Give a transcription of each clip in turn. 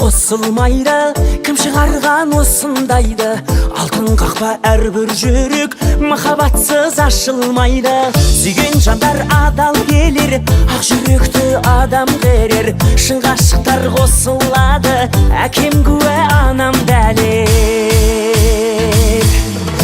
Қосылмайды, кім шығарған осындайды? Алтын қақпа әрбір жүрек махаббатсыз ашылмайды. Сүйген жандар адал келер, ақ жүректі адам керер. Шын ғашықтар қосылады, әкем куә, анам дәлел.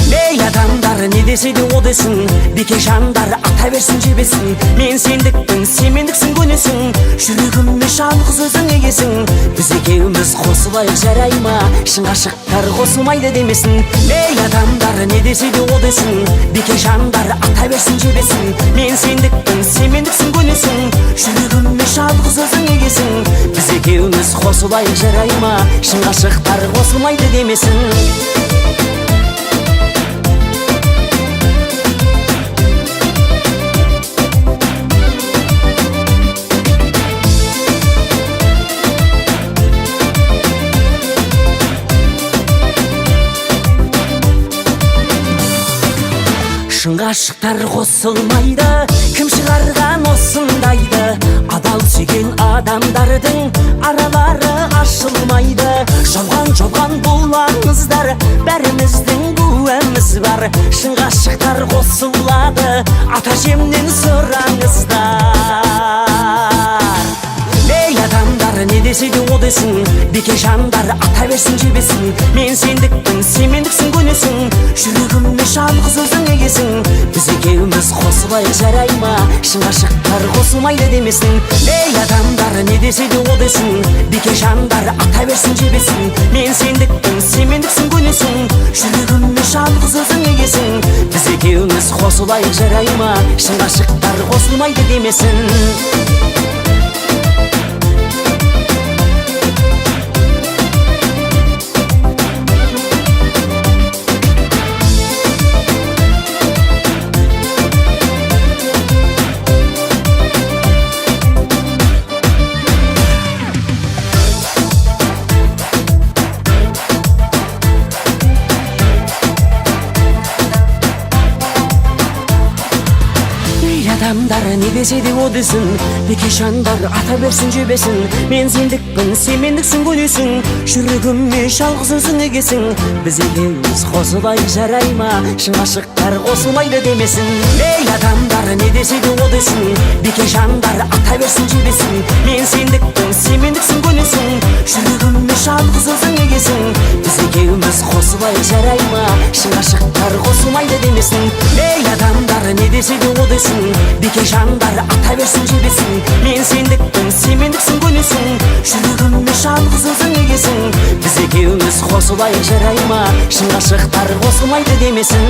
Ей, адамдар не десе де о десін, бекер жандар ата берсін, жебесін. Мен сендікпін, сен мендіксің, көнесің. Жүрегіме жалғыз өзің егесің. Біз екеуміз қосылайық, жарай ма? Шын ғашықтар қосылмайды демесін. Ей, адамдар не десе де о десін, бекер жандар ата берсін, жебесін. Мен сендікпін, сен мендіксің, көнесің. Жүрегіме жалғыз өзің егесің. Біз екеуміз қосылайық, жарай ма? Шын ғашықтар қосылмайды демесін. Шын ғашықтар қосылмайды, кім шығарған осындайды? Адал сүйген адамдардың аралары ашылмайды. Жалған, жалған бұл аңыздар, бәріміздің куәміз бар. Шын ғашықтар қосылады, ата әжемнен сұраңыздар. Ей, адамдар не десе де о десін, бекер жандар ата берсін, жебесін. Мен сендікпін, сен мендіксің, көнесің. Жүрегіме жалғыз өзің егесің. Біз екеуміз қосылайық, жарай ма? Шын ғашықтар қосылмайды демесін. Ей, адамдар не десе де о десін, бекер жандар ата берсін, жебесін. Мен сендікпін, сен мендіксің, көнесің. Жүрегіме жалғыз өзің егесің. Біз екеуміз қосылайық, жарай ма? Шын ғашықтар қосылмайды демесін. Ей, адамдар не десе де о десін, бекер жандар ата берсін, жебесін. Мен сендікпін, сен мендіксің, көнесің. Жүрегіме жалғыз өзің егесің. Біз екеуміз қосылайық, жарай ма? Шын ғашықтар қосылмайды демесін. Ей, адамдар не десе де о десін, бекер жандар ата берсін, жебесін. Мен сендікпін, сен мендіксің, көнесің. Жүрегіме жалғыз өзің егесің. Біз екеуміз қосылайық, жарай ма? Шын ғашықтар қосылмайды демесін. Ей, адамдар не десе де о десін, бекер жандар ата берсін, жебесін. Мен сендікпін, сен мендіксің, көнесің. Жүрегіме жалғыз өзің егесің. Біз екеуміз қосылайық, жарай ма? Шын ғашықтар қосылмайды демесін.